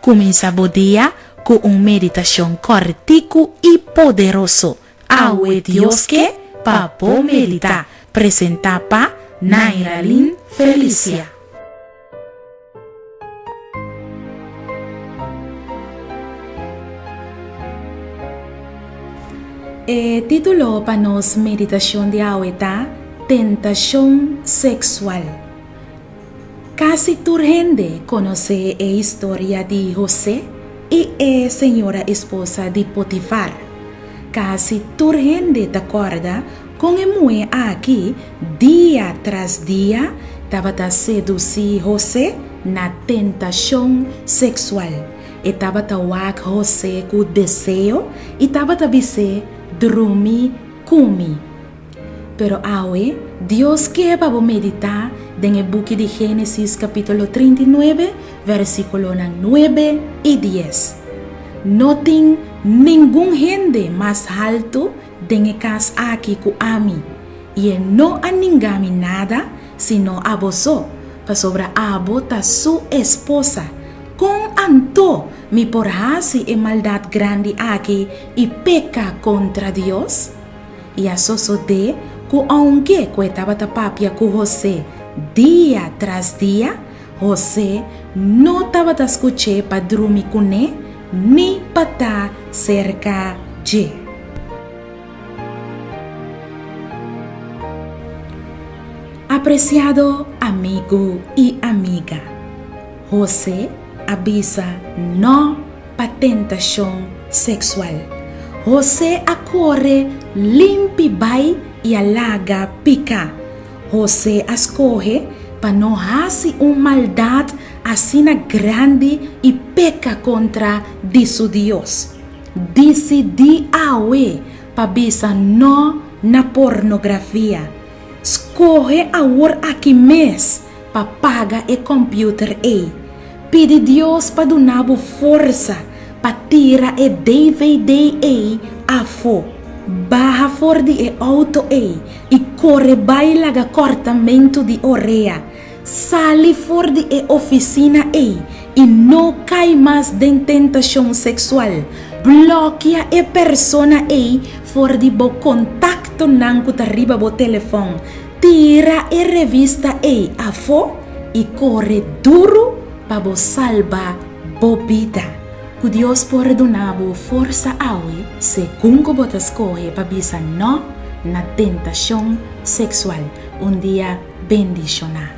Kuminsá bo dia ku un meditashon kòrtiku i poderoso. Awe Dios ke pa bo meditá. Presentá pa Nairalyn Felicia. E título pa nos meditashon di awe ta Tentashon Seksual. Kasi tur hende konosé e historia di José i e señora esposa di Potifar. Kasi tur hende ta kòrda kon e muhé aki dia tras dia tabata sedusí José na tentashon seksual. E tabata wak José ku deseo i tabata bis'é, Drumi ku mi. Pero awe, Dios ke pa bo meditá den e buki di Génesis kapítulo 39, versíkulonan nuebe i dies. No tin ningun hende mas haltu den e kas aki ku ami, i e no a ninga mi nada sino abo so, pasobra abo ta su esposa. Kon anto mi por hasi e maldat grandi aki i peka kontra Dios? I a sosodé ku ounke ku e tabata papia ku Hosé dia tras dia, Hosé no tabata skuch'é pa drumi kuné ni pa ta serka dje. Apresiado amigu i amiga, Hosé a bisa nò pa tentashon seksual. Hosé a kore limpi bai i a laga piká. Hosé a skohe pa no hasi un maldat asina grandi i peka kontra di su Dios. Disidí awe pa bisa nò na pornografia. Skohe awor aki mes pa paga e kòmpiuter ei. Pidi Dios pa duna bo forsa pa tira e dvd ei afó. Baha for di e outo ei i kore bai laga kòrtamentu di orea. Sali for di e ofisina ei i no kai mas den tentashon seksual. Blòkia e persona ei for di bo kontaktonan ku ta riba bo telefòn. Tira e revista ei afó i kore duru pa bo salba bo bida. Ku Dios por duna bo forsa awe segun ku bo ta skohe pa bisa nò na tentashon seksual. Un dia bendishoná.